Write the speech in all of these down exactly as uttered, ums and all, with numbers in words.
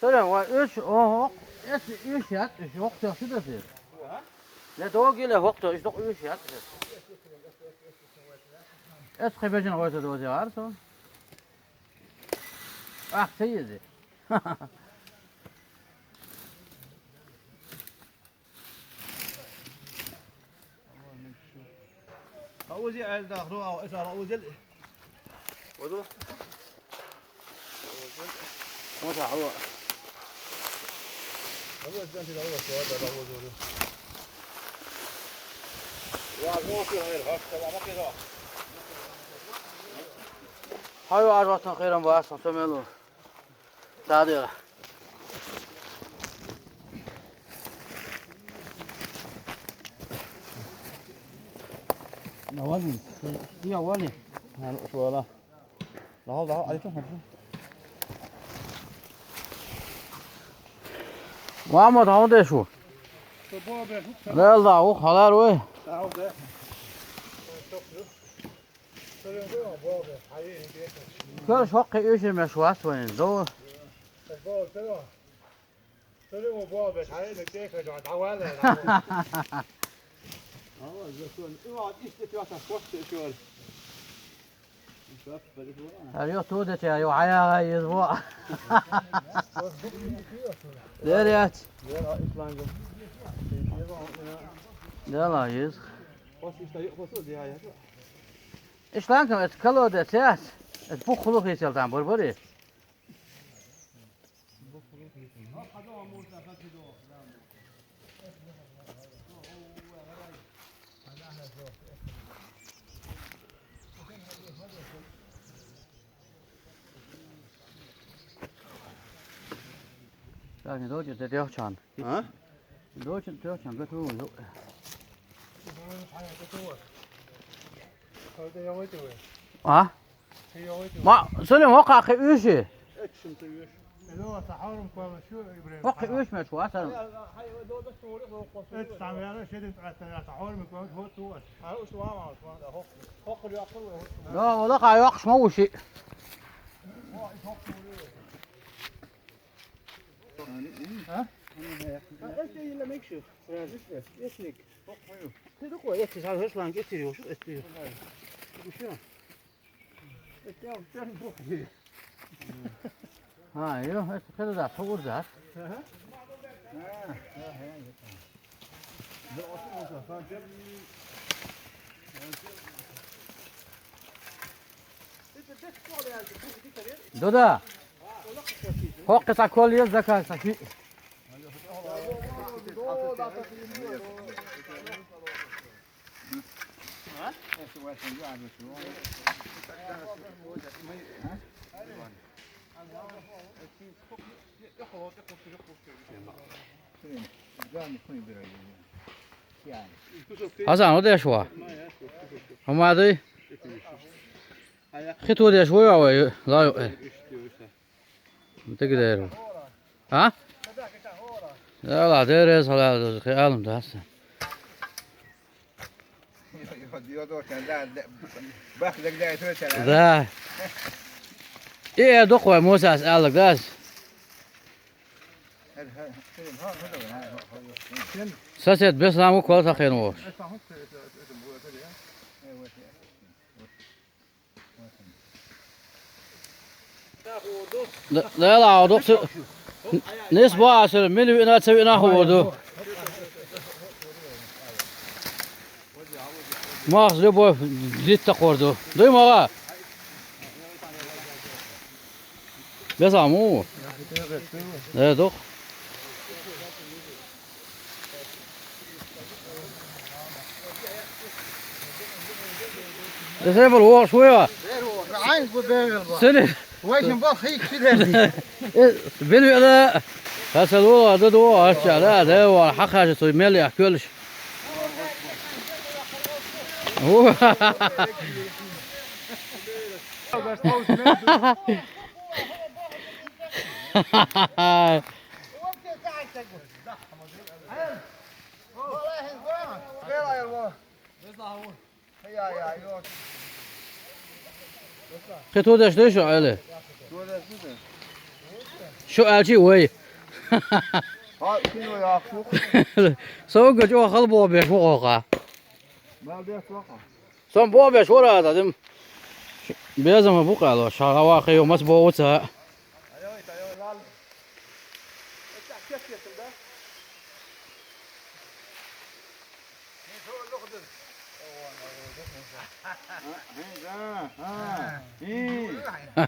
Söyle, va üç, o, hok, es, üç yat, üç, hok, dört, şu da siz. Ne doğru gele, hok, dört, üç, üç yat. Es, kıbecin, o, da, o, da, var, so. Ah, şey yedi. Hawuz ya el dahru, aw, es, hawuz el. Wudu. Wasa, hawa. Hawuz dan ti, hawuz, hawuz, hawuz, hawuz. Ya, hawuz, hawuz, hawuz, hawuz. Hawa, arvatın xeyran barsın, sömelu. Sağ ol. Ne var mı? Ya var ne? Yani şu ara. Daha, daha, ayıp mı? Muhammed, how de şu? Lel da, o halar oy. Kör şoqqı öşürme şu asfaltın, doğru. Her yok, tu de şey, yok, ayağa yüz bu. Nereye? Nereye yüz? İşte, et kalo de ses. Et bu kuluk yetel tam, bur, bur. Yani doğru da yok çan. Ha? Doğru çan, doğru çan, götürüyor. Ha? Ma, söyle, o kakı üşü. O kakı üşme şu atar. Ya, o da kay yok, şma üşü. Ha? Ha, et de yine mek şu. Biraz işte, etlik. Dedik o eti, sen hırslan getiriyor, şu eti. Bu şu. Et ya, sen bu. Ha, yok, et kırı da, soğur da. Hı hı. Ha, ha, ha. Bir otur, otur, sen gel. Doda. Hoq kısa kol yıl zaka saki. Hasan, o da şu. Ama adı? Xito da şu ya, la yok. Te giderim. Ha? Ya la, derez halal olsun. Alım da Hasan. Da. E, dokwa Musa aldık da. Sosed, bez namı kol sakın o. Da, da, la, o doksu. Nes bu asır, meni ina sevi ina hodu. Mas любовь, dit ta kordu. Duy maga. Bez amu. E, dok. Ese bul, o, şu ya. Aynı bu değil bu. Seni. Вай, шин бал хи чидерди. Э, бен вела. Хасал о, ада до, ача, да, да, ва, хакажа, сой мел я, кёлш. О. Хи ту деш деш али. Шу алчи вай. Ха, кин вай ахух. Со гыч о хал бо беш о ха. Мал деш ваха. Сон бо беш о ра да дим. Безам бу кало, шагава хи о мас бо уца.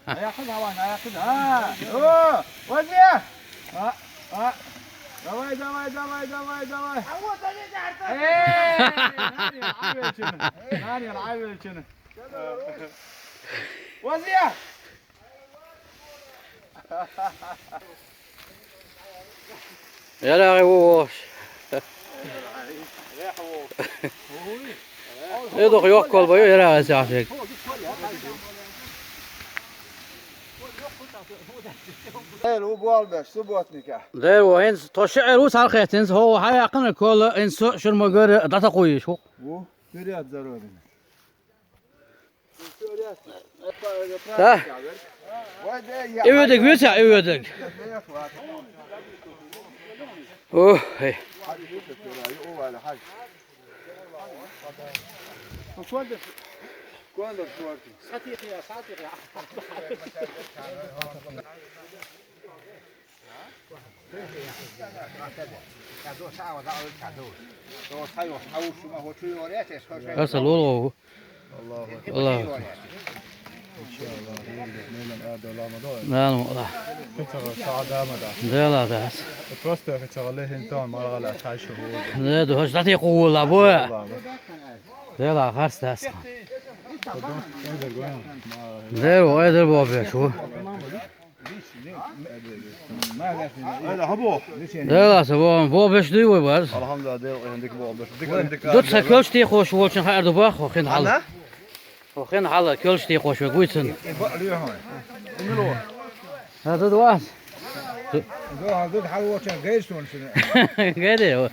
Ayakın hava, ayakın ha. Oo, Vaziye. Ha, ha. Давай, давай, давай, давай, давай. Эй, Наня, Авельчина. Наня, Авельчина. Vaziye. Ярагы вуш. Эдох ёк кол бою, ярагы сяфик. Эл у болбеш, субботника. Дэр у, эн то шиэр у сархетин, хо хаяқын кол, эн су шурмагыр дата куйш. Ву, вперед, здоровье. Та. Иведик, вися, иведик. Ох, эй. Аса лоло. Аллаху акбар. Аллаху акбар. Нан вала. Дела дас. Просто хитсагъа лехин тон маргъала тайшу. Не, ду хош дати къула бу. Дела харс дас. Дер вай дер бо беш ву. Ала хабо. Дела са бо, бо беш дуй вай барс. Алхамдулилла, дер вай дик бо беш. Дик дик. Дут са кёлч ти хош волчун хайр ду бах, хин хал. Ана? Хин хал кёлч ти хош вай гуйцун. Имило. Ха, дут вас. Дут хал волчун гейр сун сун. Гейр.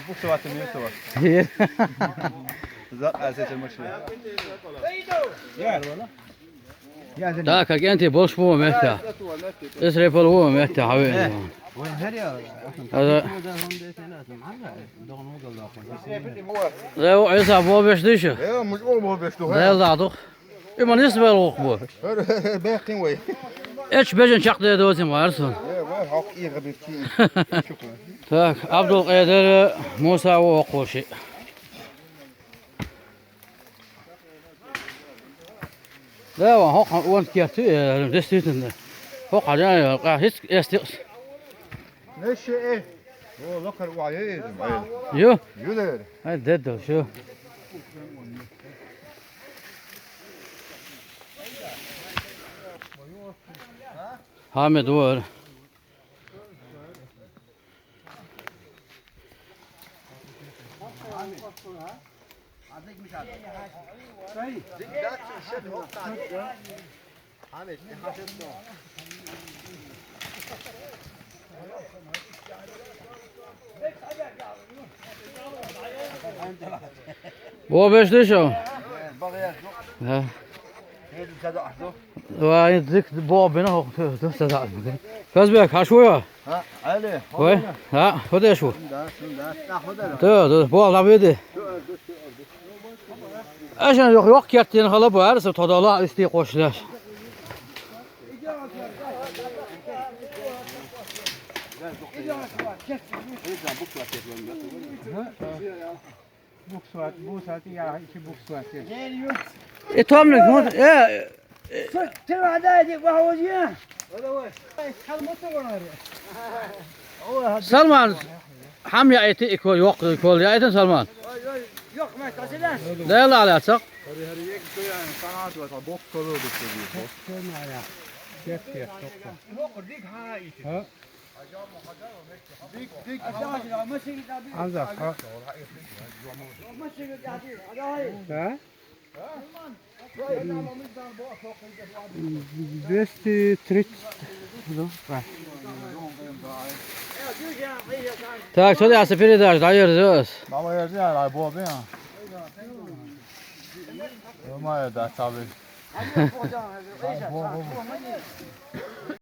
Бу сават ми сават. Зат асете машин. Я. Так, агенти больше бу метта. Эс репал бу метта, хаве. Ада. Лев, эса бо беш диш. Э, муж о бо беш ду. Лев да дух. Има нис бел ух бу. Бехин вай. Эч бежен чак де дозим варсун. Э, вай, хак и габит чи. Так, Абдул Къадир, Муса о окъуши. Да, вон, хокъан, вон керту, э, действительно. Хокъан, э, ка-, хис, эсти. Неше, э? О, локар, ва, э, э, э. Ю? Ю, да. Ай, дед, да, шу. Хамид, вор. Бо беш дишо. Да. Ва, ин дик бо бина хо, ду сада. Казбек, хашуя. Ха, Али. Вай, ха, ходе шу. Да, шунда. Да, ходе. Да, да, бо ла види. Ашан ёх, ёх кертин хала бар, са тодала исти къошлаш. Буксуат, буксуат я, иши буксуат я. Э, томник, вот, э, Ты вода, иди, походи. Салман, хам я эти ико, ёх, ико, я эти Салман. Ёх, мэ, касилас. Да, ла, ла, сак. Бок колоду. Бок колоду. Ha? Ancaq, ha? Ha? Двести тридцать. Так, что я передашь, даёшь, Зос? Baba, yerdə ya, ay, bu abi ya. Olmaya da tabii. Ay, bu, bu, bu.